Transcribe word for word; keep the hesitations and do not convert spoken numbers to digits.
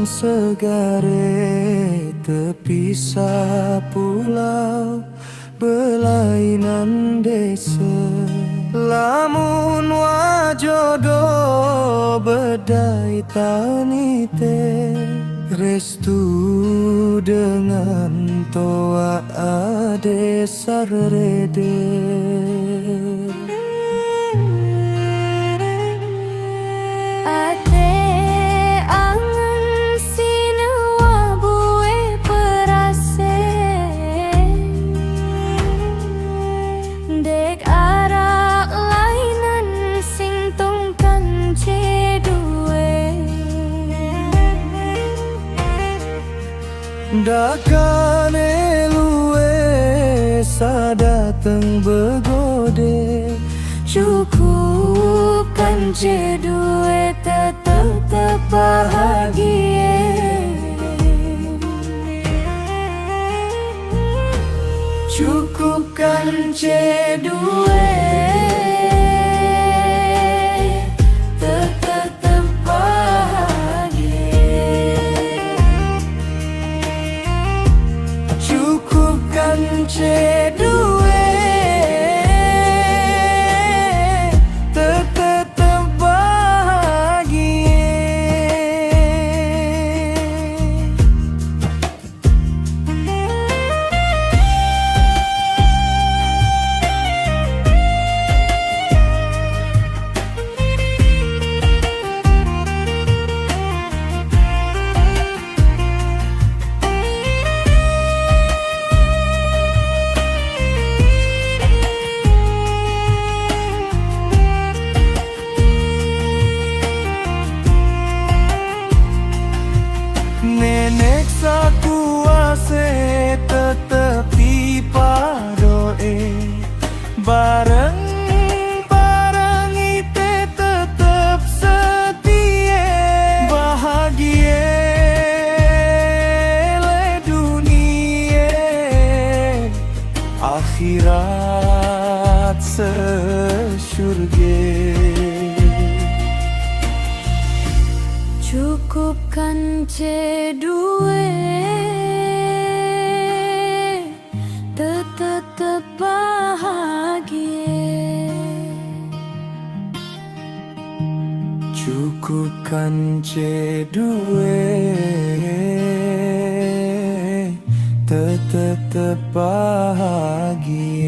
Segare tepisah pulau, belainan desa. Lamun wa jodo bedai tanite, restu dengan toa ade sarede. Ate angen sinua bue perase, dek arak lainan sing tungkan cedue. Dakane lue sadateng begode, cukupkan cedue tetep bahagie. Cukupkan cedue tetep bahagie. Cukupkan cedue tetep bahagie. Nenek sakuase tetep dipadoe, bareng-barengi te tetep setie, bahagie le dunie, akhirat sesurge. Cukupkan cedue tetep bahagie. Cukupkan cedue tetep bahagie.